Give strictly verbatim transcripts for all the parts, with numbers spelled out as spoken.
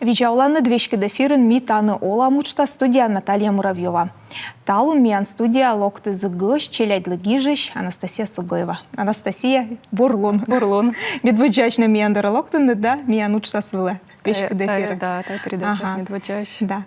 Видза оланныд! Веськыд эфирын «Ми тані олам» уджтас, студияын Наталья Муравьёва. Талун миян студияӧ локтіс гӧсьт, челядьлы гижысь Анастасия Сугоева. Анастасия, бур лун. Бур лун. Медводдзаысь на миян дорӧ локтінныд, да, миян уджтас вылӧ. Веськыд эфирын. Да, та передача медводдзаысь. Да.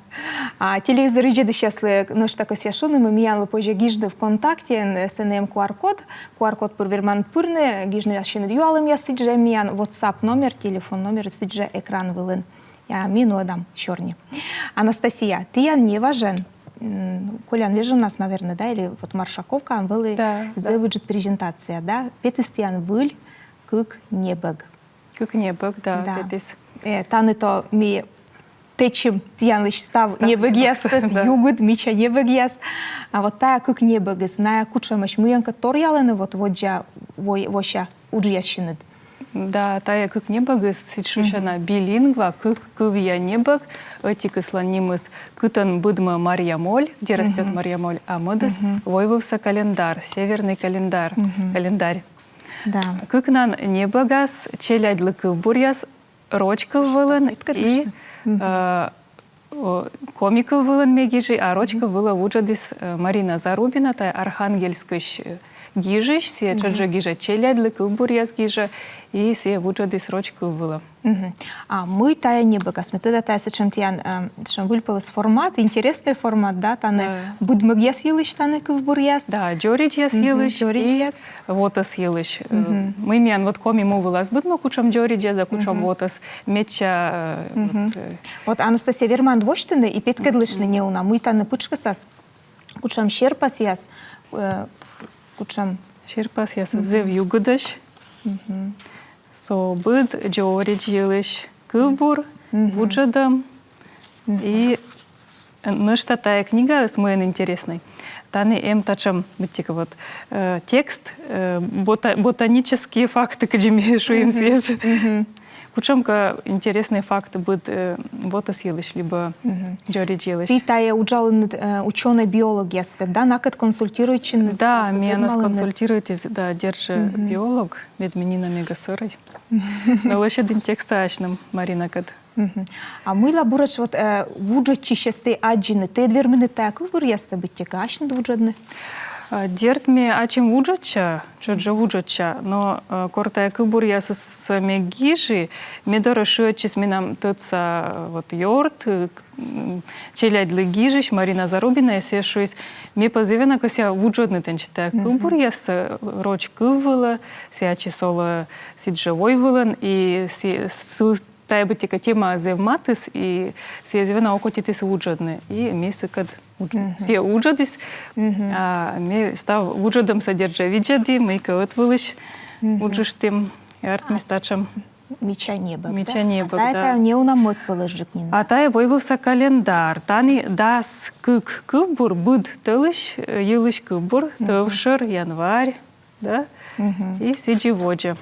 А телевизор видзӧдысьяслы нӧшта кӧсъя шуны, мый миянлы позьӧ гижны ВКонтакте, сэн эм QR-код, QR-код пыр верманныд пырны, гижны ассьыныд юалӧмъяс, сідзжӧ миян WhatsApp номер, телефон номер сідзжӧ экран вылын. А ми нуӧдам сёрни. Анастасия, тіян неважӧн, м, колян вежонас, наверно, да, или вот Маршаковкаын вӧлі зэв ыджыд презентация, да? Петіс тіян выль кык небӧг. Кык небӧг, да, петіс. Э, тані то ми тэчим тіянлысь став небӧгъястӧс, югыд, мича небӧгъяс. А вот тайӧ кык небӧгыс, найӧ кутшӧмӧсь, мыйӧнкӧ торъялӧны вот водзза, вой-, вося уджъяссьыныд? Да, тайӧ кык небӧгыс, сідз шусяна билингва, кык кывъя небӧг, ӧтикыслӧн нимыс «Кытӧн быдмӧ Марья моль», «Где растёт Марья моль», а мӧдыс «Войвывса календарь», «Северный календарь», календарь. Да. Кыкнан небӧгас челядьлы кывбуръяс роч кыв вылын и, э, о, коми кыв вылын ме гижи, а роч кыв вылӧ вуджӧдіс, э, Марина Зарубина, тайӧ Архангельскысь, э, гижысь, сійӧ тшӧтш жӧ гижӧ челядьлы, кывбуръяс гижӧ, и сійӧ вуджӧдіс роч кыв вылӧ. Мгм. А мый тайӧ небӧгас? Ме тӧда, тайӧ сэтшӧм тіян, эм, сэтшӧм выльпӧлӧс формат, интереснӧй формат, да, тані быдмӧгъяс йылысь тані кывбуръяс. Да, дзоридзьяс йылысь и вотӧс йылысь. Э, мый миян вот Коми му вылас быдмӧ, кутшӧм дзоридзьяс да кутшӧм вотӧс, медся, э, вот, э. Вот, Анастасия, верман восьтыны и петкӧдлыштны неуна, мый тані пытшкӧсас, кутшӧм серпасъяс, э, кутшӧм. Серпасъяс зэв югыдӧсь. Со быд дзоридз йылысь кывбур, вуджӧдӧм. И нӧшта тайӧ книгаыс мыйӧн интереснӧй. Тані эм татшӧм быттьӧкӧ вот, э, текст, э, бота-, ботанические факты, кыдзи ми шуим сійӧс. Кутшӧмкӧ интереснӧй факт быд, э, вотӧс йылысь либӧ дзоридз йылысь. Ті тайӧ уджалінныд, э, учёнӧй-биологъяскӧд, да, накӧд консультируйтчинныд? Да, миянӧс консультируйтіс, да, дерт жӧ, биолог, мед ме нинӧм эг сӧрӧй. Но лӧсьӧдін текстсӧ асьным Маринакӧд. Мгм. А мыйла буретш вот, э, вуджӧдчысьӧс ті аддзинныд, ті ӧд верминныд тайӧ кывбуръяссӧ быттьӧкӧ асьныд вуджӧдны? А, дерт, ме ачым вуджӧдча, тшӧтш жӧ вуджӧдча, но, э, кор тайӧ кывбуръяссӧ ме гижи, ме дорӧ шыӧдчис менам тӧдса, э, вот ёрт, э, к-, м, челядьлы гижысь Марина Зарубина, и сійӧ шуис, ме пӧ зэв ёна кӧсъя вуджӧдны тэнсьыд тайӧ кывбуръяссӧ, э, роч кыв вылӧ, сійӧ ачыс олӧ сідз жӧ войвылын, и сійӧ, сылы тайӧ быттьӧкӧ тема зэв матыс, и сійӧ зэв ёна окотитіс вуджӧдны. И ми сыкӧд удж-, сійӧ вуджӧдіс, а ме став вуджӧдӧмсӧ дерт жӧ видзӧді, мыйкӧ ӧтвылысь уджыштім, и артмис татшӧм. Мича небӧг, да? Мича небӧг, да. А тайӧ, тайӧ неуна мӧд пӧлӧсджык нин. А тайӧ «Войвывса календарь». Тані дас кык кывбур, быд тӧлысь, э, йылысь кывбур, тӧвшӧр, январь, да? И сідзи водзӧ.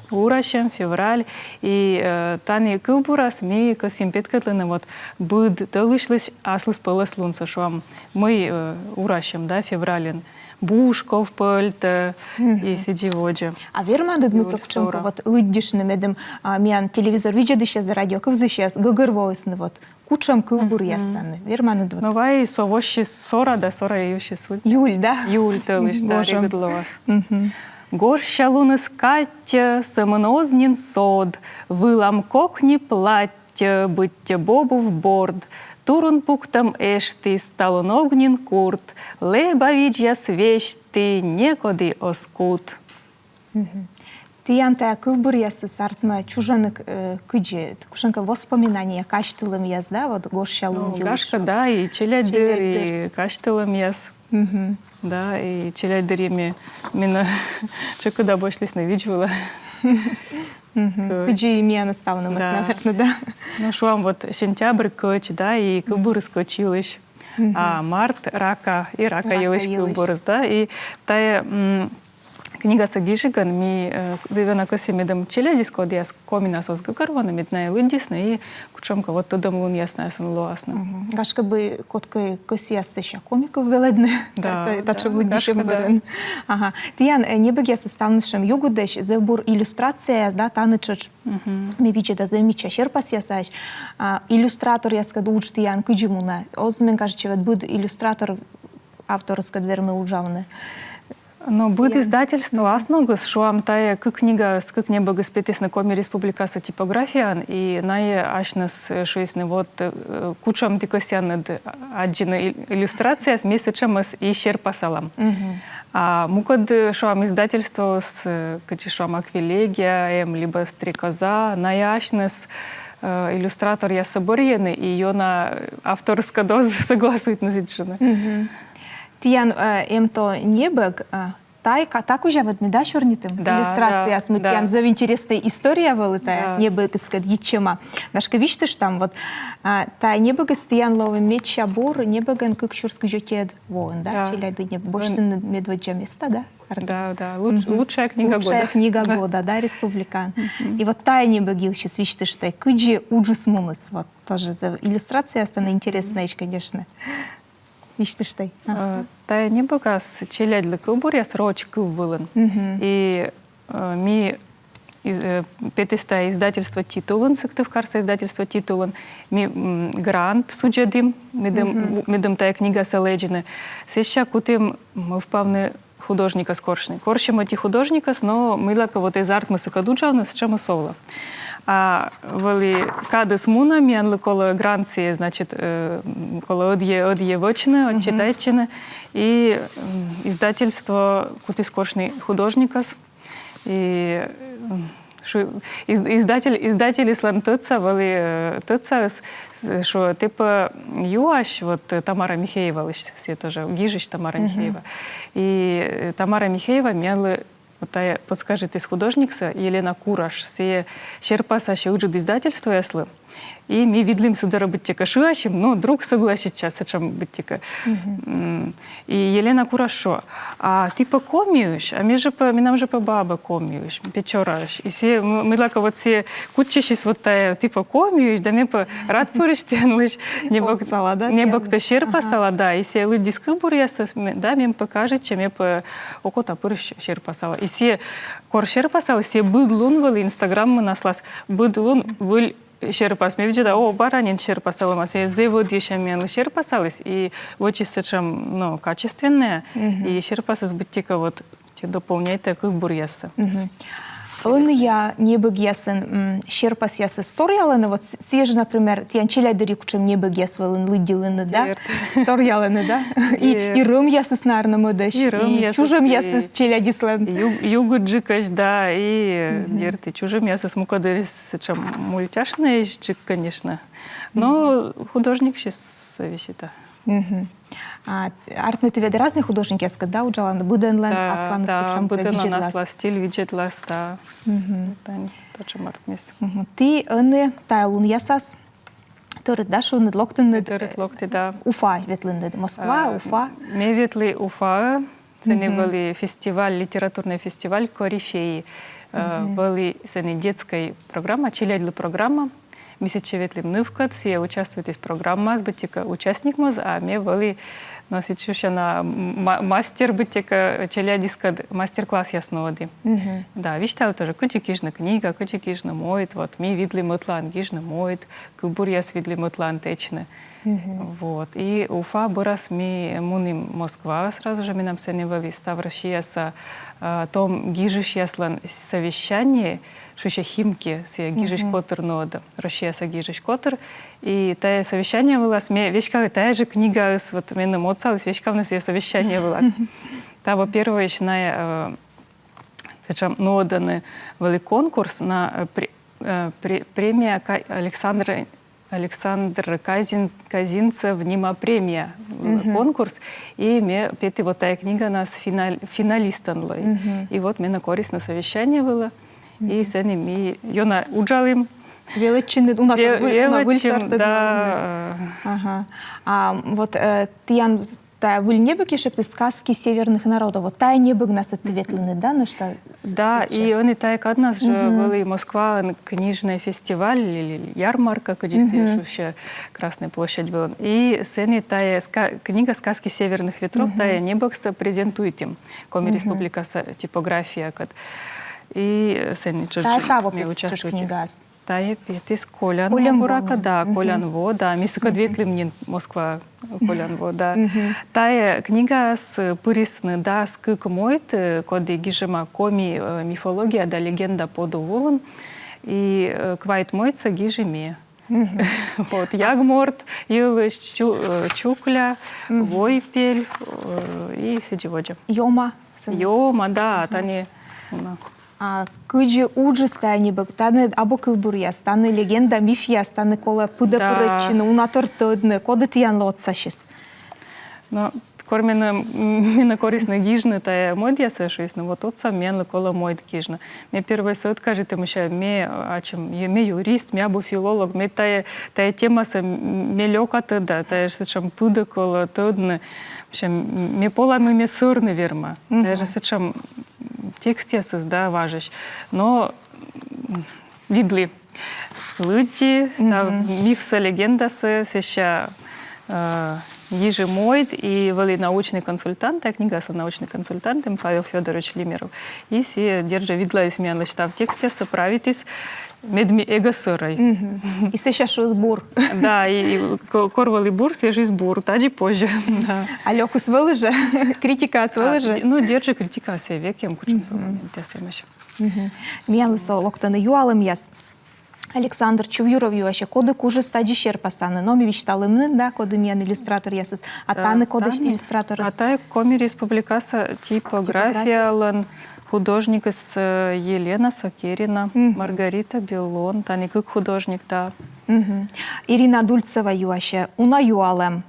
Урасьӧм, февраль. И, э, тані кывбурас ми кӧсйим петкӧдлыны вот быд тӧлысьлысь аслыспӧлӧслунсӧ, шуам, мый, э, урасьӧм, да, февральын. Бушков пӧльтӧ и сідзи водзӧ. А верманныд мыйкӧ кутшӧмкӧ вот лыддьыштны, медым, а, миян телевизор видзӧдысьяс да радио кывзысьяс гӧгӧрвоисны вот, кутшӧм кывбуръяс тані. Верманныд вот. Но вай со воссис сора да, сора йывсьыс выль. Июль, да? Июль тӧлысь, да, регыд лоас. Гожся луныс каттьӧ, сӧмын оз нин сод, вылам кокни платтьӧ, быттьӧ бобув борд. Турун пуктӧм эштіс, талун ог нин курт, лэба видзьяс весьтті, некод и оз кут. Мгм. Тіян тайӧ кывбуръясыс артмӧ чужӧны, э, кыдзи, кутшӧмкӧ воспоминание, казьтылӧмъяс, да, вот гожся лун йылысь. Ну, гашкӧ, да, и челядьдыр, и казьтылӧмъяс. Мгм. Да, и челядьдырйи ме, менӧ тшӧкыда босьтлісны видз вылӧ. Мгм. Кыдзи и миянӧс ставнымӧс, наверно, да. Ну, шуам, вот сентябрь кӧч, да, и кывбурыс кӧч йылысь. А март рака, и рака йылысь кывбурыс, да, и тайӧ, м, книгасӧ гижигӧн ми, э, зэв ёна кӧсйим, медым челядьыс, кодъяс комиӧн оз гӧгӧрвоны, мед найӧ лыддисны и кутшӧмкӧ вот тӧдӧмлунъяс наясын лоасны. Мгм. Гашкӧ бы кодкӧ кӧсйис сэсся коми кыв велӧдны. Да, та-, да, татшӧм лыддьысьӧм бӧрын. Ага. Тіян, э, небӧгъясыс ставнысьӧм югыдӧсь, зэв бур иллюстрацияяс, да, тані тшӧтш. Мгм. Ме видзӧда, зэв мича серпасъясыс. А иллюстраторъяскӧд удж тіян кыдзи мунӧ? Оз, мен кажитчӧ, вот быд иллюстратор авторыскӧд вермы уджавны. Но быд издательство ас ногыс, шуам, тайӧ кык книгаыс, кык небӧгыс петісны Коми Республикаса типографияын, и найӧ асьныс, э, шуисны, вот, э, кутшӧм ті кӧсъянныд аддзыны ил-, иллюстрацияяс, ми сэтшӧмӧс и серпасалам. Мгм. А мукӧд, э, шуам, издательствоыс, э, кыдзи, шуам, «Аквилегия» эм либӧ «Стрекоза», найӧ асьныс, э, иллюстраторъяссӧ бӧрйӧны, и ёна авторыскӧд оз согласуйтны сэтшӧмӧн. Мгм. Тіян, э, эм то небӧг, э, тайӧ ка-, та кузя вот ми да сёрнитім? Да, иллюстрацияяс, да, мый да. Тіян зэв интереснӧй история вӧлі тайӧ, да, небӧгыскӧд йитчӧма. Гашкӧ висьтыштам, вот, а, тайӧ небӧгыс тіян лои медся бур небӧгӧн кык сюрс кызь ӧтиӧд воын, да? Да. Челядьлы неб-, босьтыны медводдза места, да? Да, да. Луч-, мгм. Лучшая книга года. Лучшая книга года, да, республикаын. Мгм. И вот тайӧ небӧг йылысь висьтышт тай, кыдзи уджыс муніс, вот, тоже зэв-, иллюстрацияяс тані интереснӧйӧсь, конечно. Висьтышт тай. Ага. Э, тайӧ небӧгас челядьлы кывбуръяс роч кыв вылын. Мгм. И, э, ми из-, э, петіс тайӧ издательство титулын, Сыктывкарса издательство титулын. Ми, м, грант судзӧдім, медым, мгм, в-, медым тайӧ книгасӧ лэдзны. Сэсся кутім мӧвпавны художникӧс корсьны. Корсим ӧти художникӧс, но мыйлакӧ вот эз артмы сыкӧд уджавны, сэтшӧмыс овлӧ. А вӧлі кадыс мунӧ, миянлы колӧ грант сійӧ, значит, э, м, колӧ ӧдйӧ, ӧдйӧ вӧчны, мгм, отчитайтчыны. И, м, издательство кутіс корсьны художникӧс. И, м, шу-, из-, издатель, издательыслӧн тӧдса вӧлі, э, тӧдсаыс, с-, шуӧ, тэ пӧ юась, вот, э, Тамара Михеевалысь, сійӧ тоже гижысь Тамара, мгм, Михеева. И, э, Тамара Михеева миянлы вот тайӧ подскажитіс художниксӧ, Елена Кураш, сійӧ серпасасьӧ ыджыд издательствояслы. И ми видлім сы дорӧ, быттьӧкӧ шыасим, но друг согласитчас сэтшӧм быттьӧкӧ. Мгм. М, и Елена Кураш шуӧ: «А тэ пӧ Комиысь, а ме жӧ пӧ, менам жӧ пӧ бабӧ Комиысь, Печораысь». И сійӧ, м-, мыйлакӧ вот сійӧ кутчысис вот тайӧ, тэ пӧ Комиысь, да ме пӧ рад пырысь тіянлысь небӧг-, отсала, да, небӧгтӧ серпасала, ага, да, и сійӧ лыддис кывбуръяссӧ, ме-, да, мен пӧ кажитчӧ, ме пӧ окота пырысь серпасала. И сійӧ кор серпасаліс, сійӧ быд лун вӧлі Инстаграмын аслас, быд лун выль серпас. Ме видзӧда, о, бара нин серпасалӧма, сійӧ зэв ӧдйӧ сяммиянлы серпасаліс, и вӧчис сэтшӧм, ну, качественнӧя, мгм, и серпасыс быттьӧкӧ вот, те дополняйтӧ кывбуръяссӧ. Мгм. Ӧнія небӧгъясын, м, серпасъясыс торъялӧны, вот с-, сійӧ жӧ, например, тіян челядьдырйи кутшӧм небӧгъяс вылын лыддьылінныд, да? Дерт. Торъялӧны, да? И, дерт, и рӧмъясыс, наверно, мӧдӧсь, и рӧмъясыс, и чужӧмъясыс, и челядьыслӧн. Ю-, югыдджыкӧсь, да, и, мгм, дерт, и чужӧмъясыс мукӧддырйиыс сэтшӧм мультяшнӧйӧсь, конечно. Но, мгм, художниксьыс зависит, да. Мгм. А, артмӧ, ті ведь разнӧй художникъяскӧд, да, уджаланныд, быдӧнлӧн, да, асланыс, да, кутшӧмкӧ быдӧнлӧн видзӧдлас. Аслас стиль видзӧдлас, да. Мгм. Тані татшӧм артмис. Мгм. Ті ӧні тайӧ лунъясас тӧрыт, да, шуам, локтінныд, тӧрыт, э, локті, да. Уфа ветлінныд, Москва, э, Уфа. Ме ветлі Уфаӧ, сэні, мгм, вӧлі фестиваль, литературнӧй фестиваль «Корифеи». Э, мгм, вӧлі сэні детскӧй программа, челядьлы программа. Ми сэтчӧ ветлім нывкӧд, сійӧ участвуйтіс программаас, быттьӧкӧ участник моз, а ме вӧлі, но, сэтчӧ шусяна ма-, мастер, быттьӧкӧ челядьыскӧд мастер-классъяс нуӧді. Мгм. Да, висьталі тоже, кыдзи гижны книга, кыдзи гижны мойд, вот, ми видлім ӧтлаын гижны мойд, кывбуръяс видлім ӧтлаын тэчны. Мгм. Вот. И Уфа бӧрас ми мунім Москваӧ сразу жӧ, менам сэні вӧлі став Россияса, э, том гижысьяслӧн совещание, шусьӧ «Химки», сійӧ гижысь, мгм, котыр нуӧдӧ, Россияса гижысь котыр. И тайӧ совещание вылас ме веськалі тайӧ жӧ книгаыс, вот, меным отсаліс веськавны сійӧ совещание вылас. Мгм. Таво первойысь найӧ, э, сэтшӧм нуӧдӧны вӧлі конкурс на, э, пре-, э, пре-, премия Ка-, Александра Александр Казин-, Казинцев нима премия, э, мгм, конкурс, и ме петі вот тайӧ книганас финаль-, финалистӧн лои. Мгм. И вот менӧ корисны совещание вылӧ, и, мгм, сэні ми ёна уджалім. Велӧдчинныд, уна, ве-, выль, уна выль велӧдчим, тӧртӧд, да. Ага. А вот, э, тіян Тая выль небӧгъяс шептӧ «Сказки северных народов». Вот тая небӧгнас ӧд ті ветлінныд, да, нӧшта? Да, и ӧні тая каднас жӧ вӧлі Москваын книжный фестиваль или ярмарка, кыдзи сійӧ шусьӧ, Красная площадь вылын. И сэні тая ска- книга «Сказки северных ветров», тая небӧгсӧ презентуйтім Коми Республикаса типографиякӧд. И сэні тшӧтш... Тая таво петіс тшӧтш книга? Тая петіс колян во, бура кӧ, да, колян во, да. Ми сыкӧд ветлім нин Москваӧ колян во, да. Тая книгаыс пырисны дас кык мойд, э, коді гижӧма коми, э, мифология да легенда подув улын. И, э, квайт мойдсӧ гижи ме. Вот, Ягморт йылысь, Чу- э, Чукля, Войпель, э, и сідзи водзӧ. Ёма. Ёма, да, тані уна. А кыдзи уджис тая небӧг? Тані абу кывбуръяс, тані легенда, мифъяс, тані колӧ пыдӧ пырӧдчыны, уна тор тӧдны, коді тіянлы отсасис? Но кор менӧ, менӧ корисны гижны тая мойдъяссӧ, шуисны, вот отсав, миянлы колӧ мойд гижны. Ме первойсӧ ӧткажи, мися, ме ачым, ме юрист, ме абу филолог, ме тая, тая темасӧ, ме лёка тӧда, тая сэтшӧм пыдӧ колӧ тӧдны. Мися, ме полан, мый ме сӧрны верма. Тая жӧ сэтшӧм текстъясыс, да, важӧсь. Но видлі, лыдди став мифсӧ, легендасӧ, сэсся, э, гижи мойд, и вӧлі научный консультант, тая книгаса научный консультант эм Павел Фёдорович Лимеров. И сійӧ дерт жӧ видлаліс миянлысь став текстъяссӧ, правитіс, мед ми эгӧ сӧрӧй. И сэсся шуис бур. Да, и, и ко- кор вӧлі бур, сійӧ шуис бур, тадзи позьӧ. Да. А лёкыс вӧлі жӧ? Критикаыс вӧлі жӧ? Ну, дерт жӧ, критикаыс век эм кутшӧмкӧ моментъяс эмӧсь. Миянлы со локтӧны юалӧмъяс. Александр Чувьюров юасьӧ, коді кужис тадзи серпасавны? Но ми висьталім нин, да, коді миян иллюстраторъясыс. А тані коді иллюстратор? А тая Коми Республикаса типографиялӧн художникыс, э, Елена Сокерина, Маргарита Беллон, тані кык художник, да. Ирина Дульцева юасьӧ, уна юалӧм.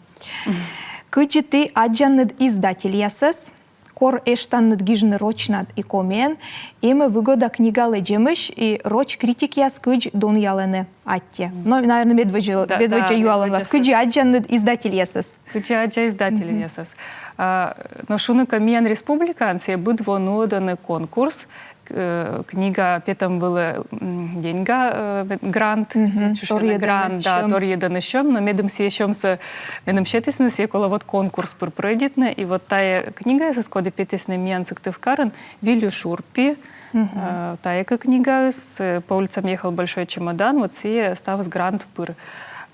Кыдзи ті аддзанныд издательясӧс, кор эштанныд гижны рочнад и комен, эм-ӧ выгода книга лэдзӧмысь, и роч критикъяс кыдз донъялӧны аттьӧ? Но, наверно, медводдза, медводдза юалӧмлас. Кыдзи аддзанныд издательясӧс? Кыдзи аддза издательясӧс? А, но шуны кӧ, миян республикаын сійӧ быд во нуӧдӧны конкурс, э, книга петӧм вылӧ, м, деньга, э, грант, грант, да, торйӧдӧны сьӧм, но медым сійӧ сьӧмсӧ, медым сетісны, сійӧ колӧ вот конкурс пыр прӧйдитны, и вот тая книгаясыс, коді петісны миян Сыктывкарын, «Вилюш Урпи», э, тая кӧ книгаыс, э, «По улицам ехал большой чемодан», вот сійӧ ставыс грант пыр.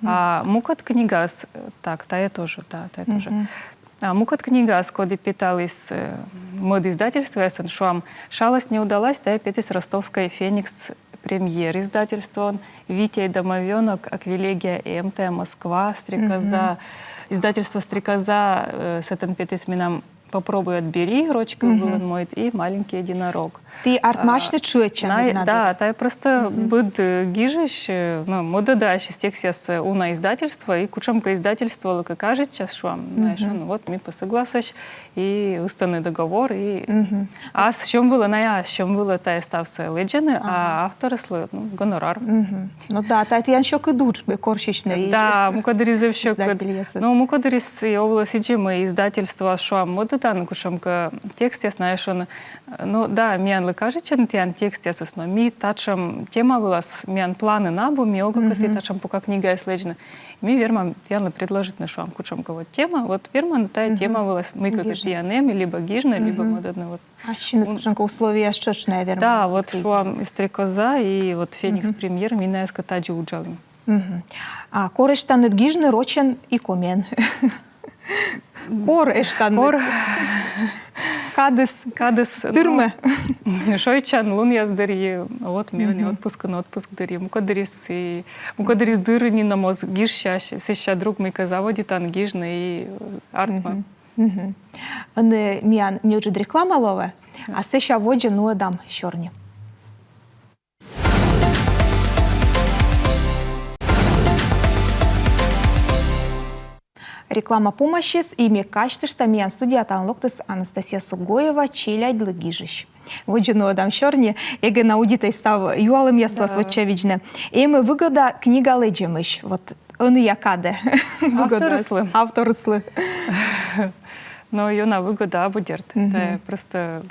А мукӧд книгаыс, э, так, тая тоже, да, тая тоже. А мукӧд книгаыс, коді петаліс, э, мӧд издательствоясын, шуам, «Шалость не удалась», тая петіс ростовскӧй «Феникс Премьер» издательствоын, «Витя и домовёнок», «Аквилегия М», тая Москва, «Стрекоза», издательство «Стрекоза», э, сэтӧн петіс менам «Попробуй отбери», роч кыв вылын мойд, и «Маленький единорог». Ті артмӧ асьныд шыӧдчанныд на дорӧ? Да, тая просто быд, э, гижысь, э, но, мӧдӧдасьысь текстъяссӧ уна издательство, и кутшӧмкӧ издательстволы кӧ кажитчас, шуам, на, шуам, вот ми пӧ согласӧсь, и ыстӧны договор, и ас сьӧм вылӧ, ная ас сьӧм вылӧ тая ставсӧ лэдзӧны, а авторыслы, ну, гонорар. Ну да, тая тіян сьӧкыд удж, мый корсьысьны. Да, мукӧддырйи зэв сьӧкыд. Ну, мукӧддырйи и овлӧ сідзи, мый издательствоас, шуам, мӧдӧдан кутшӧмкӧ текстъяс, ная шуӧны, ну да, миянлы кажитчӧны тіян текстъясыс, но ми татшӧм тема вылас, миян планын абу, ми ог кӧсйы татшӧм пока книгаяс лэдзны. Ми вермам тіянлы предложитны, шуам, кутшӧмкӧ вот тема, вот верманныд тая тема вылас мыйкӧ кӧ тіян эм, либӧ гижны, либӧ мӧдӧдны, вот. Ассьыныс кутшӧмкӧ условиеяс тшӧтш, наверно. Да, вот, шуам, и «Стрекоза», и вот «Феникс Премьер», ми найӧс кӧ тадзи уджалім. А кор эштанныд гижны рочӧн и комен? Кор эштанныд? Кор. Кадыс. Кадыс, ну, тырмӧ? Шойччан лунъяс дырйи, вот, ме ӧні отпускын, отпуск дырйи. Мукӧддырйи и, мукӧддырйи дыр нинӧм оз гижсьы, сэсся друг мыйкӧ заводитан гижны и, э, артмӧ. Ӧні миян неыджыд реклама лоӧ, а сэсся водзӧ нуӧдам сёрни. Реклама помасис, и ме казьтышта, миян студияӧ тані локтіс Анастасия Сугоева, челядьлы гижысь. Водзӧ нуӧдам сёрни, эгӧ на удитӧй став юалӧмъяслас вочавидзны. Эм-ӧ выгода книга лэдзӧмысь? Вот ӧнія кадӧ. Выгода. Авторыслы? Авторыслы. Но ёна выгода абу, дерт. Тайӧ просто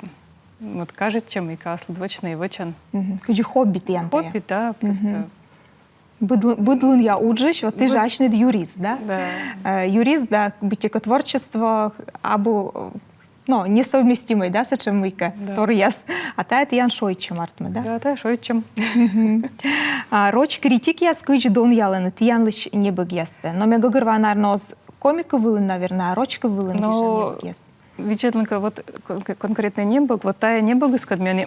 вот кажитчӧ, мыйкӧ аслыд вӧчны и вӧчан. Кыдзи хобби тіян тайӧ? Хобби, да, просто. Быдлунъя уджысь, вот ті жӧ асьныд юрист, да? Да. Э, юрист, да, быттьӧкӧ творчество абу, э, но несовместимӧй, да, сэтшӧм мыйкӧ торъяс. А тайӧ тіян шойччӧм, артмӧ, да? Да, тайӧ шойччӧм. А роч критикъяс кыдз донъялӧны тіянлысь небӧгъястӧ? Но ме гӧгӧрвоа, наверно, оз коми кыв вылын, наверно, а роч кыв вылын гижӧ небӧгъяс. Видзӧдлыны кӧ, вот кон-, конкретнӧ небӧг, вот тайӧ небӧгыскӧд менам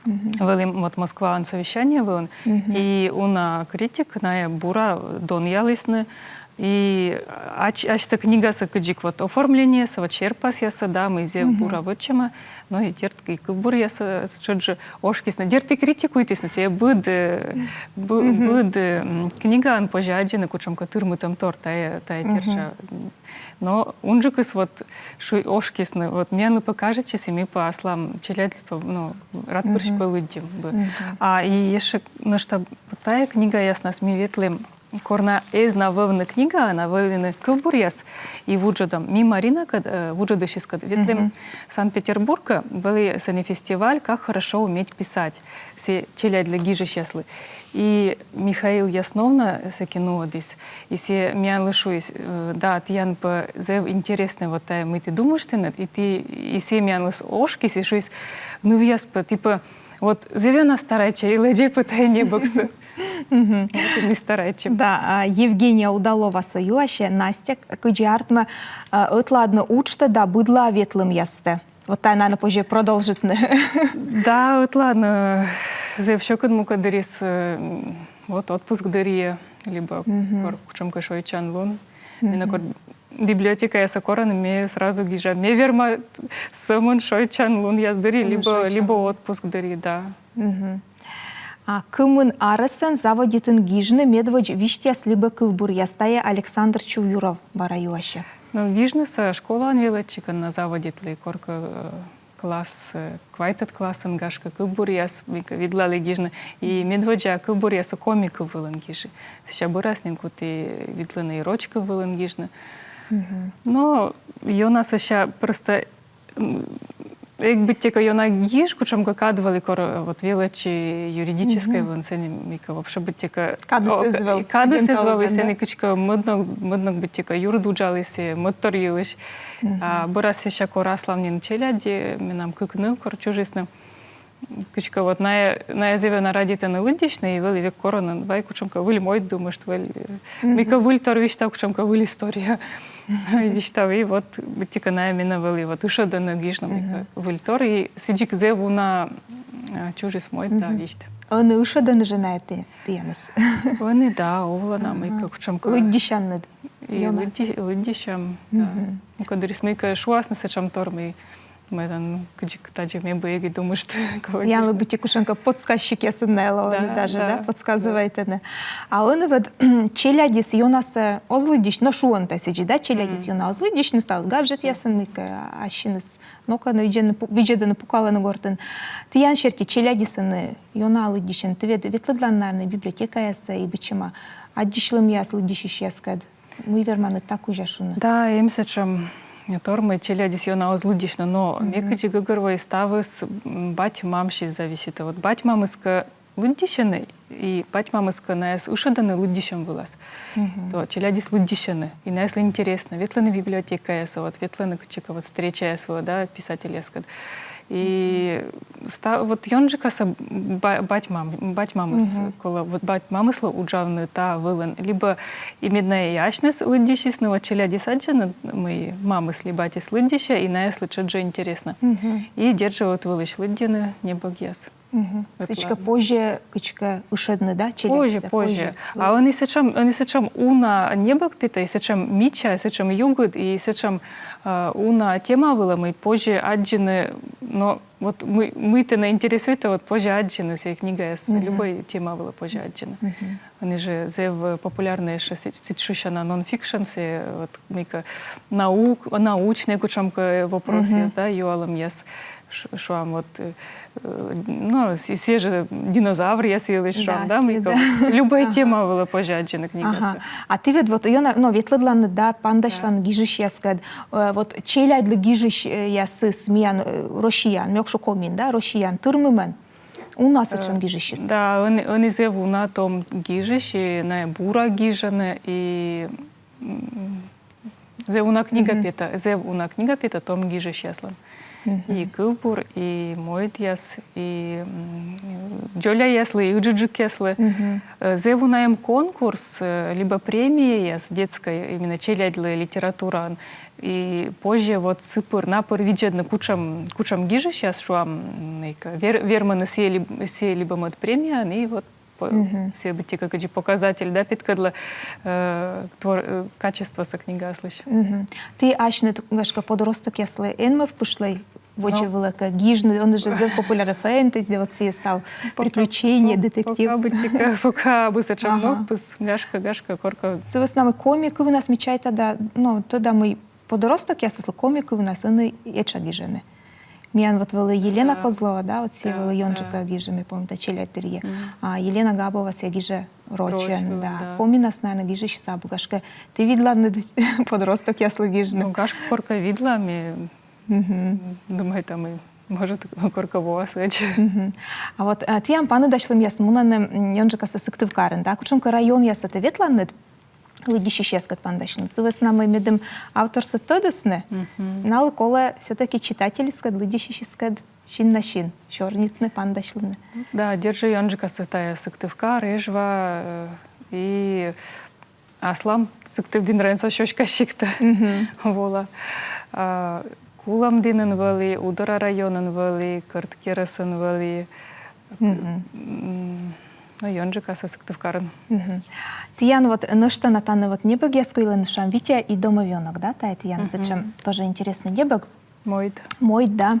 вӧлі вот Москваын совещание вылын, и уна критик найӧ бура донъялісны, и ась-, асьсӧ книгасӧ кыдзик вот оформлениесӧ, вот серпасъяссӧ, да, мый зэв бура вӧчӧма, но и дерт и кывбуръяссӧ тшӧтш жӧ ошкисны. Дерт и критикуйтісны, сійӧ быд, э, бы-, быд, э, м, книгаын позьӧ аддзыны кутшӧмкӧ тырмытӧмтор, тайӧ, тайӧ тшӧтш жӧ. Но унджыкыс вот шу-, ошкисны, вот миянлы пӧ кажитчис, и ми пӧ аслам челядьлы пӧ, ну, рад пырысь пӧ лыддим бы. А и ещӧ нӧшта тайӧ книгаяснас ми ветлім, кор на эз на вӧвны книга, а на вӧліны кывбуръяс и вуджӧдӧм. Ми Маринакӧд, э, вуджӧдысьыскӧд ветлім Санкт-Петербургӧ, вӧлі сэні фестиваль «Как хорошо уметь писать». Сійӧ челядьлы гижысьяслы. И Михаил Яснов на сэки нуӧдіс. И сійӧ миянлы шуис, э, да, тіян пӧ зэв интереснӧ вот тайӧ, мый ті думыштінныд, и ті, и сійӧ миянлысь ошкис, и шуис, нывъяс пӧ, ті пӧ, вот зэв ёна старайтчӧй, и лэдзӧй пӧ тайӧ небӧгсӧ. Вот и ми старайтчим. Да, а, Евгения Удаловасӧ юасьӧ: Настя, кыдзи артмӧ, а, ӧтлаӧдны уджтӧ да быдлаӧ ветлӧмъястӧ? Вот тайӧ на позьӧ продолжитны. Да, ӧтлаӧдны, э, зэв сьӧкыд мукӧд дырйиыс, э, м, вот отпуск дырйи, либӧ кор-, кутшӧмкӧ шойччан лун. Менӧ кор библиотекаясӧ корӧны, ме сразу гижа. Ме верма сӧмын шойччан лунъяс дырйи, либӧ, либӧ отпуск дырйи, да. А кымын арӧсӧн заводитін гижны медводз висьтъяс либӧ кывбуръяс? Тайӧ Александр Чувьюров бара юасьӧ. Но гижнысӧ школаын велӧдчигӧн на заводитлі, коркӧ, э, класс, э, квайтӧд классын, гашкӧ, кывбуръяс мыйкӧ видлалі гижны. И медводдза кывбуръяссӧ коми кыв вылын гижи. Сэсся бӧрас нин кути видлыны и роч кыв вылын гижны. Но ёна сэсся просто, м, эг быттьӧкӧ ёна гиж, кутшӧмкӧ кад вӧлі, кор, э, вот велӧдчи юридическӧй вылын, сэні мыйкӧ вообще быттьӧкӧ кадыс эз вӧв, кадыс эз вӧв, сэні кыдзкӧ мӧд ног, мӧд ног быттьӧкӧ юрыд уджаліс, и мӧдтор йылысь. А бӧрас сэсся кор аслам нин челядь, менам кык ныв кор чужисны, кыдзкӧ вот найӧ, найӧ зэв ёна радейтӧны лыддьысьны, и вӧлі век корӧны: вай кутшӧмкӧ выль мойд думышт, выль, э, мыйкӧ выльтор висьтав, кутшӧмкӧ выль история висьтав. И вот быттьӧкӧ найӧ менӧ вӧлі вот ышӧдӧны гижны мыйкӧ выльтор, и сідзик зэв уна, э, чужис мойд да висьт. Ӧні ышӧдӧны жӧ найӧ ті-, тіянӧс? Ӧні да, овлӧ на мыйкӧ кутшӧмкӧ. Лыддьысянныд? И лыддьы-, лыддьысям, да. Мукӧддырйиыс мыйкӧ шуасны сэтшӧмтор, мый Мый тан кыдзкӧ тадзи ме бы эг и думышт. Тіянлы быттьӧ кутшӧмкӧ подсказчикъясыд найӧ лоӧны даже, да, подсказывайтӧны. А ӧні вот челядьыс ёнасӧ оз лыддьысь, но шуӧны тай сідзи, да, челядьыс ёна оз лыддьысь, но ставыс гаджетъясын мыйкӧ ассьыныс. Но-кӧ, но видзӧдӧны, пу-, видзӧдӧны, пукалӧны гортын. Тіян серти челядьыс ӧні ёна лыддьысьӧны? Ті вед-, ветлӧдлан, наверно, библиотекаясӧ и быдсяма аддзысьлӧмъяс лыддьысьысьяскӧд. Мый верманныд та кузя шуны? Да, эм сэтшӧмтор, мый челядьыс ёна оз лыддьысьны, но ме кыдзи гӧгӧрвои, ставыс, м, бать-мамысь зависитӧ. Вот бать-мамыс кӧ лыддьысьӧны, и бать-мамыс кӧ найӧс ышӧдӧны лыддьысьӧм вылас, то челядьыс лыддьысьӧны, и найӧслы интереснӧ. Ветлӧны библиотекаясӧ, вот ветлӧны кыдзкӧ вот встречаяс вылӧ, да, писательяскӧд. И ста-, вот ёнджыкасӧ ба-, бать-мам-, бать-мамыс колӧ, вот бать-мамыслы уджавны та вылын, либӧ и мед найӧ и асьныс лыддьысисны, вот челядьыс аддзӧны, мый мамыс ли батьыс лыддьысьӧ, и найӧслы тшӧтш жӧ интереснӧ. И дерт жӧ вот вылысь лыддьыны небӧгъяс. Мгм. Вот. Сідзкӧ, ладно, позьӧ кыдзкӧ ышӧдны, да, челядьсӧ? Позьӧ, позьӧ. А ӧні сэтшӧм, ӧні сэтшӧм уна небӧг петӧ, и сэтшӧм мича, сэтшӧм югыд, и сэтшӧм, э, уна тема вылӧ, мый позьӧ аддзыны, но вот мый, мый тэнӧ интересуйтӧ, вот позьӧ аддзыны сійӧ книгаяс, любой тема вылӧ позьӧ аддзыны. Ӧні жӧ зэв популярнӧй ещӧ сэтшӧм, сэтшӧм шусяна нон-фикшн, сійӧ вот мыйкӧ наук-, научнӧй кутшӧмкӧ вопросъяс, да, юалӧмъяс, ш-, шуам, вот, э, э, ну, си-, сійӧ жӧ динозавръяс йылысь, шуам, да, мыйкӧ. Любой тема вылӧ позьӧ аддзыны книгасӧ. А ті ведь вот ёна, ну, ветлӧдланныд, да, пантасьланныд гижысьяскӧд, э, вот челядьлы гижысьясыс миян, э, Россияын, ме ог шу Комиын, да, Россияын тырмымӧн. Уна сэтшӧм гижысьыс? Да, ӧн-, ӧні зэв уна том гижысь, и найӧ бура гижӧны, и, м, зэв уна книга петӧ, зэв уна книга петӧ том гижысьяслӧн. И кывбур, и мойдъяс, и, м, дзоляяслы, и ыджыдджыкъяслы. Э, зэв уна эм конкурс, э, либӧ премияяс детскӧй, именно челядьлы литератураын. И позьӧ вот сы пыр, на пыр видзӧдны, кутшӧм, кутшӧм гижысьяс, шуам, м, мыйкӧ вер-, вермӧны сійӧ либ-, сійӧ либӧ мӧд премияын, и вот по-, сійӧ быттьӧкӧ кыдзи показатель, да, петкӧдлӧ, э, твор-, э, качествосӧ книгаяслысь. Ті асьныд, гашкӧ, подростокъяслы эн мӧвпыштлӧй водзӧ вылӧ кӧ гижны, ӧні жӧ зэв популярнӧй фэнтези, вот сійӧ став, приключение, детектив. Пока быттьӧкӧ, пока абу сэтшӧм мӧвпыс, гашкӧ, гашкӧ, коркӧ. Сы вӧсна мый коми кывнас, ме чайта да, ну, тӧда, мый подростокъясыслы коми кывнас ӧні этша гижӧны. Миян вот вӧлі Елена Козлова, да, вот сійӧ вӧлі ёнджыка гижӧ, ме помнита, челядьдырйи. А Елена Габова сійӧ гижӧ рочӧн, да. Коминас, наверно, гижысьыс абу, гашкӧ. Ті видланныд подростокъяслы гижны? Ну, гашкӧ, коркӧ видла, ме думайта, мый, может, коркӧ воас ещӧ. А вот, а, тіян паныдасьлӧмъяс мунӧны, м, ёнджыкасӧ Сыктывкарын, да? Кутшӧмкӧ районъясӧ ті ветланныд лыддьысьысьяскӧд пантасьны? Сы вӧсна мый медым авторсӧ тӧдісны, налы колӧ всё-таки читательыскӧд, лыддьысьыскӧд син на син сёрнитны, пантасьлыны. Да, дерт жӧ, ёнджыкасӧ тайӧ Сыктывкар, Эжва, э, и аслам Сыктывдін районса Сёська сиктӧ вола. А, Кулӧмдінын вӧлі, Удора районын вӧлі, Кӧрткерӧсын вӧлі. М, ну, ёнджыкасӧ Сыктывкарын. Тіян вот нӧшта на тані вот небӧгъяс куйлӧны, шуам, «Витя и домовёнок», да, тайӧ тіян сэтшӧм тоже интереснӧй небӧг. Мойд. Мойд, да.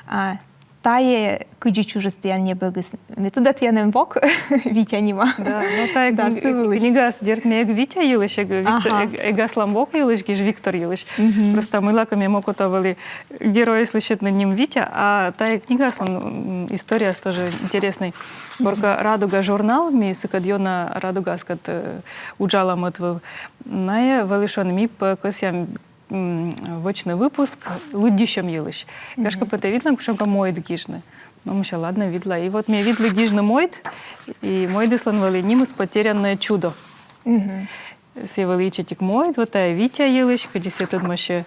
А тайӧ кыдзи чужис тіян небӧгыс? Ме тӧда, тіян эм вок, Витя нима. Да, но тайӧ кни-, книгаас, дерт, ме эг Витя йылысь, эг Виктор, эг, эг аслам вок йылысь гиж, Виктор йылысь. Просто мыйлакӧ ме ог окота вӧлі геройыслы сетны ним Витя, а тайӧ книгааслӧн, м, историяыс тоже интереснӧй. Коркӧ «Радуга» журнал, ми сыкӧд ёна «Радугаыскӧд», э, уджалам ӧтвыв. Найӧ вӧлі шуӧны, ми пӧ кӧсъям м, вӧчны выпуск лыддьысьӧм йылысь. Гашкӧ, пӧ тэ видлан кутшӧмкӧ мойд гижны. Ну, мися, ладно, видла. И вот ме видлі гижны мойд, и мойдыслӧн вӧлі нимыс «Потерянное чудо». Сійӧ вӧлі ичӧтик мойд, вот тайӧ Витя йылысь, кыдзи сійӧ тӧдмасьӧ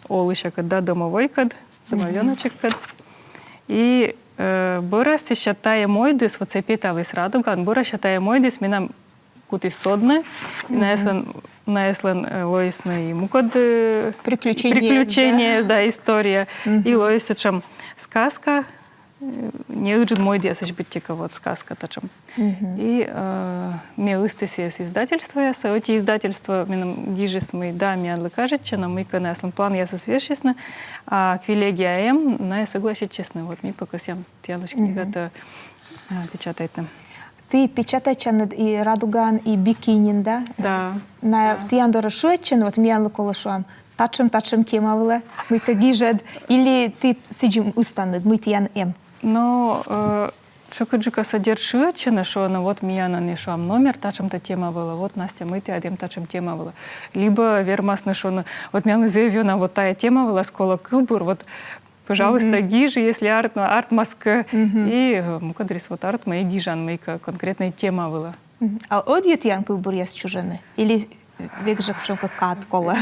олысьӧкӧд, да, домовойкӧд, домовёночеккӧд. И, э, бӧрас сэсся тайӧ мойдыс, вот сійӧ петавліс «Радугаын», бӧрас сэсся тайӧ мойдыс менам кутіс содны. Найӧслӧн, найӧслӧн, э, лоисны и мукӧд, э, приключения, да, история. И лоис сэтшӧм сказка, э, неыджыд мойдъясысь быттьӧкӧ, вот сказка татшӧм. И, э, ме ысті сійӧс издательствоясӧ, ӧти издательство меным гижис, мый да, миянлы кажитчӧ, но мыйкӧ найӧслӧн планъясыс вежсисны, а «Квилегия» эм, найӧ сӧгласитчисны, вот ми пӧ кӧсъям тіянлысь книгатӧ, а, печатайтны. Ті печатайтчанныд и «Радугаын», и «Бикинин», да? Да. Найӧ тіян дорӧ шыӧдчӧны, вот миянлы колӧ, шуам, татшӧм, татшӧм тема вылӧ мыйкӧ гижӧд, или ті сідзи ыстанныд, мый тіян эм? Но, э, тшӧкыдджыкасӧ, дерт, шыӧдчӧны, шуӧны, вот миян ӧні, шуам, номер татшӧмтӧ тема вылӧ, вот, Настя, мый тіян эм татшӧм тема вылӧ. Либӧ вермасны шуны, вот миянлы зэв ёна вот тайӧ тема вылас колӧ кывбур, вот, пожалуйста, гиж, если артмӧ, артмас кӧ. И, э, мукӧддырйиыс вот артмӧ и гижан мыйкӧ конкретнӧй тема вылӧ. А ӧдйӧ тіян кывбуръяс чужӧны? Или век жӧ кутшӧмкӧ кад колӧ?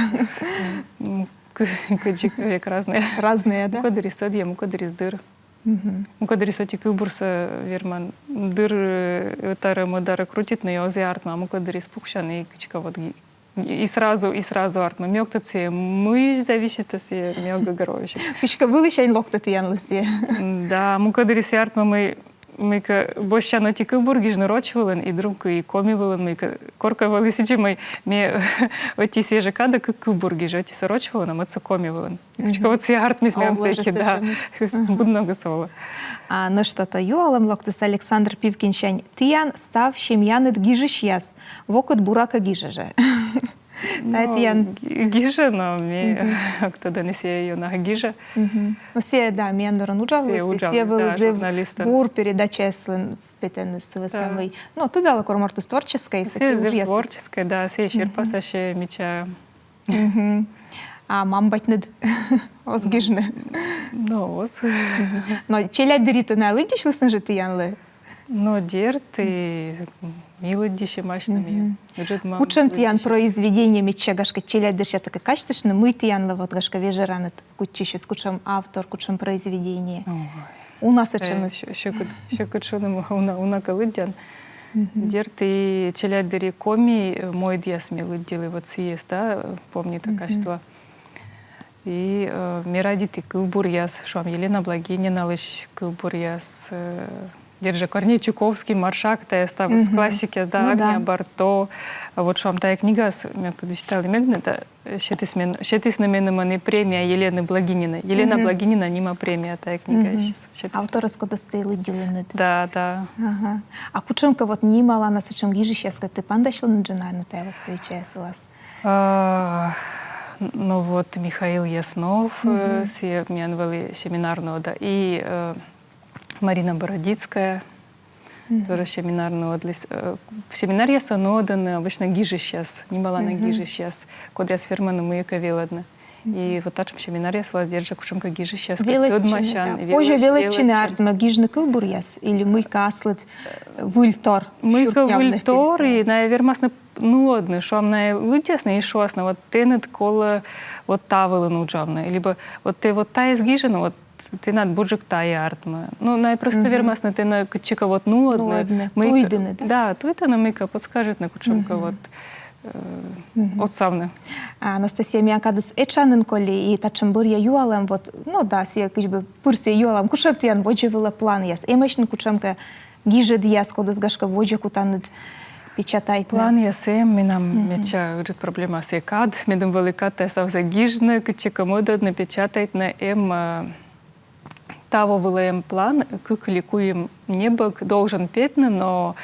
М, к-, кыдзи, век разнӧй. Разнӧй, да? Мукӧддырйиыс ӧдйӧ, мукӧддырйиыс дыр. Мукӧддырйиыс ӧти кывбурсӧ верман дыр, э, ӧтарӧ-мӧдарӧ крутитны, и оз и артмы, а мукӧддырйиыс пуксян и кыдзкӧ вот и И сразу, и сразу артмӧ. Ме ог тӧд сійӧ мыйысь зависитӧ, сійӧ ме ог гӧгӧрво вообще. Кыдзкӧ вылісянь локтӧ тіянлы сійӧ. Да, мукӧддырйиыс артмӧ, мый Мыйкӧ босьтчан ӧти кывбур гижны роч вылын и друг и коми вылын, мыйкӧ коркӧ вӧлі сідзи, мый ме ӧти сійӧ жӧ кадӧ кык кывбур гижи, ӧтисӧ роч вылын, а мӧдсӧ коми вылын. Кыдзкӧ вот сійӧ артмис менам сэки, да. Быд ногыс овлӧ. А нӧшта юалӧм локтіс Александр Пивкинсянь: «Тіян став семьяныд гижысьяс, вокыд буракӧ гижӧ жӧ». Тайӧ тіян. Гижӧ, но ме ог тӧд, ӧні сійӧ ёна гижӧ. Но сійӧ, да, миян дорын уджаліс, сійӧ вӧлі зэв бур передачаяслӧн петӧны, сы вӧсна мый. Но тыдалӧ, кор мортыс творческӧй, сэки уджъясыс. Творческӧй, да, сійӧ серпасасьӧ мича. А мам-батьныд оз гижны? Но оз. Но челядьдырйи тай на лыддьысьлісны жӧ тіянлы? Но дерт, и ми лыддьысим асьным, и ыджыд мам. Кутшӧм тіян произведение медся, гашкӧ, челядьдырсянь тайӧ казьтыштны, мый тіянлы вот, гашкӧ, вежӧраныд кутчысис, кутшӧм автор, кутшӧм произведение? Уна сэтшӧмыс. Сьӧкыд, сьӧкыд шуны, мый уна, уна кӧ лыддян. Дерт, и челядьдырйи коми, э, мойдъяс ме лыддьылі, вот сійӧс, да, э, помнита, казьтыла. И, э, ме радейті кывбуръяс, шуам, Елена Благининалысь кывбуръяс, э, дерт жӧ, Корней Чуковский, Маршак, тайӧ ставыс классикъяс, да, Агния Барто, а вот, шуам, тайӧ книгаыс, ме ог тӧд, висьталі ме гинӧ да, сетіс мен-, сетісны меным ӧні премия Елены Благининой. Елена Благинина нима премия тайӧ книгаысь сетіс. Авторыс, кодӧс ті лыддьылінныд. Да, да. Ага. А кутшӧмкӧ вот нималана сэтшӧм гижысьяскӧд ті пантасьлінныд жӧ, наверно, тайӧ вот встречаяс вылас? А, ну вот Михаил Яснов, э, сійӧ миян вӧлі семинар нуӧда, и, э, Марина Бородицкая, тоже семинар нуӧдліс. Э, семинаръясӧ нуӧдӧны обычно гижысьяс, нималана гижысьяс, кодъяс вермӧны мыйкӧ велӧдны. И вот татшӧм семинаръяс вылас дерт жӧ кутшӧмкӧ гижысьяскӧд тӧдмасян. Велӧдчыны, да. Позьӧ велӧдчыны, артмӧ, гижны кывбуръяс или мыйкӧ аслыд, э, выльтор? Мыйкӧ выльтор, и найӧ вермасны нуӧдны, шуам, найӧ лыддясны и шуасны, вот тэныд колӧ вот та вылын уджавны, либӧ вот тэ вот тайӧс гижин, вот тэнад бурджык тайӧ артмӧ. Ну, найӧ просто вермасны тэнӧ кытчӧкӧ вот нуӧдны. Нуӧдны, туйдыны, да? Да, туйдыны, мыйкӧ подскажитны кутшӧмкӧ вот, э, отсавны. А, Анастасия, миян кадыс этша нин колі, и татшӧм бӧръя юалӧм, вот, ну да, сійӧ кыдз бы пыр сійӧ юалӧм, кутшӧм тіян водзӧ вылӧ планъяс? Эмӧсь нин кутшӧмкӧ гижӧдъяс, кодӧс, гашкӧ, водзӧ кутанныд печатайтны? Планъяс эм, менам медся ыджыд проблема сійӧ кад, медым вӧлі кад тайӧ ставсӧ гижны, кытчӧкӧ мӧдӧдны, печатайтны, эм, э, таво вылӧ эм план, кык ли куим небӧг должен петны, но,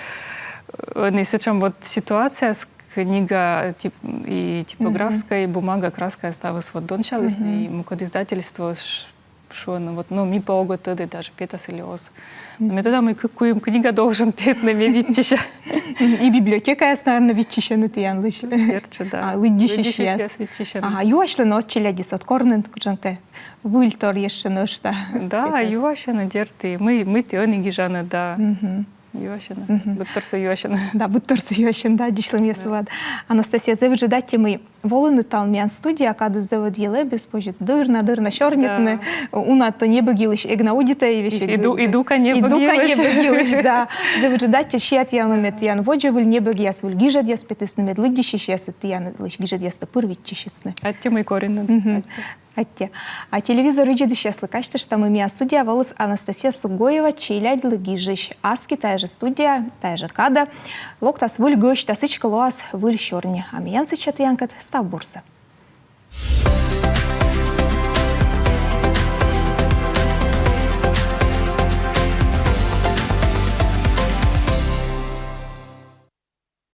э, ӧні сэтшӧм вот ситуацияс, книга тип-, и типографскӧй бумага, краска, ставыс вот донсялісны, и мукӧд издательствоыс ш-, шуӧны, вот, ну, ми пӧ ог тӧд даже, петас ли оз. Но ме тӧда, мый кык-куим книга должен петны, ме виччыся. И библиотекаяс, наверно, виччысьӧны тіянлысь. Дерт жӧ, да. А, лыддьысьысьяс. Лыддьысьысьяс виччысьӧны. Ага, юасьлӧны оз челядьыс, вот кор нин кутшӧмкӧ выльтор ещӧ нӧшта? Да, юасьӧны, дерт, и мый, мый ті ӧні гижанныд, да. Юасьӧны. Быдторсӧ юасьӧны. Да, быдторсӧ юасьӧны, да, дасьлӧмъяс вылад. Анастасия, зэв ыджыд аттьӧ, мый волінныд талун миян студияӧ, кадыс зэв ӧдйӧ лэбис, позьӧ дыр на, дыр на сёрнитны. Да. Уна то небӧг йылысь эг на удитӧй весиг. И ду-, и дука небӧг йылысь. И дука небӧг йылысь, да. Зэв ыджыд аттьӧ, сиа тіянлы, мед тіян водзӧ выль небӧгъяс, выль гижӧдъяс петісны, мед лыддьысьысьясыд тіянлысь гижӧдъястӧ пыр виччысисны. Аттьӧ, мый коринныд. Аттьӧ. Аттьӧ. А телевизор видзӧдысьяслы казьтышта, мый миян студияӧ воліс Анастасия Сугоева, челядьлы гижысь. Аски тайӧ жӧ студияӧ, тайӧ жӧ кадӧ локтас выль гӧсьт, а сідзкӧ лоас выль сёрни. А миян сэтчӧ тіянкӧд став бурсӧ.